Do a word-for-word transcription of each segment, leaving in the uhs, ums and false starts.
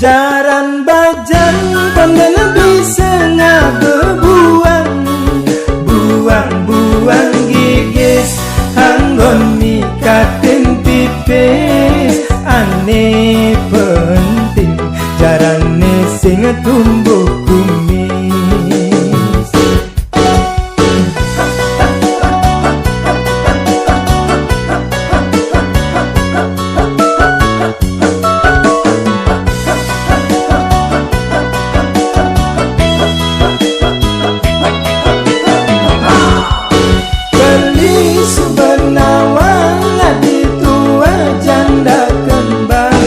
Jaran bajang pandan bisa ngabebuang, buang-buang gigis anggon mikatin pipis. Ane penting jarane sing tumbuh kumis. Beli subenawang adi tua janda kembang.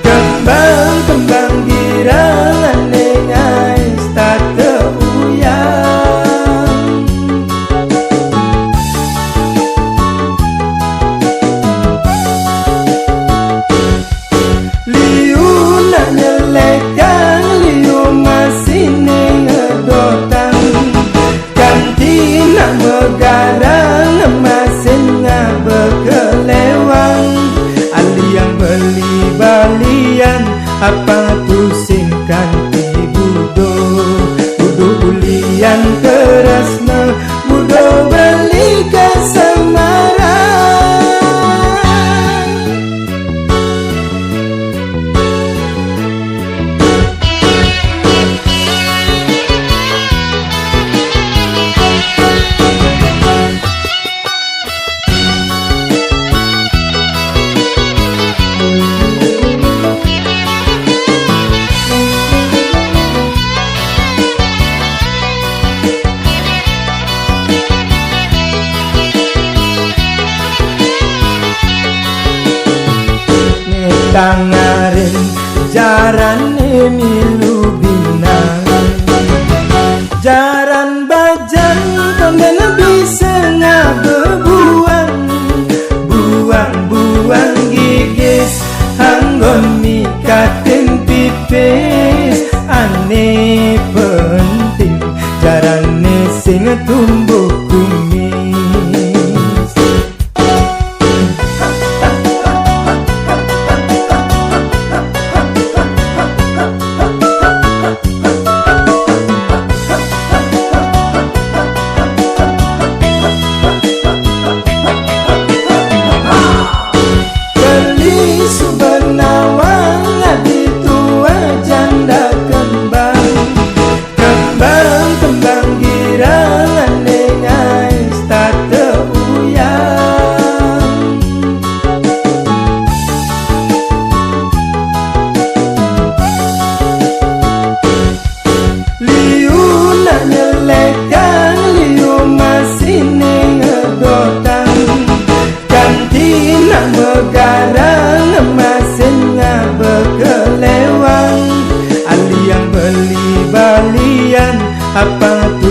Kembang-kembang girang ane ngais tata uyang. Liu nak nyelekang, liu masih ning ngedotang. Kanti nak megarang, masin ngabekelewang. Aliang beli balian, apa tu sing kanti budo. Budo ulian kerasna, budo beli kasamaran. Tangarin jarane milu binang. Jaran bajang kongen bisa ngabebuang, buang-buang gigis anggon mikatin pipis. Ane penting jarane sing tumbuh kumis. Beli subenawang adi tua janda kembang. Kembang-kembang girang ane ngais tata uyang. Liu nak nyelekang, liu masih ning ngedotang. Kanti nak megarang, masin ngabekelewang. Aliang beli balian, apa tu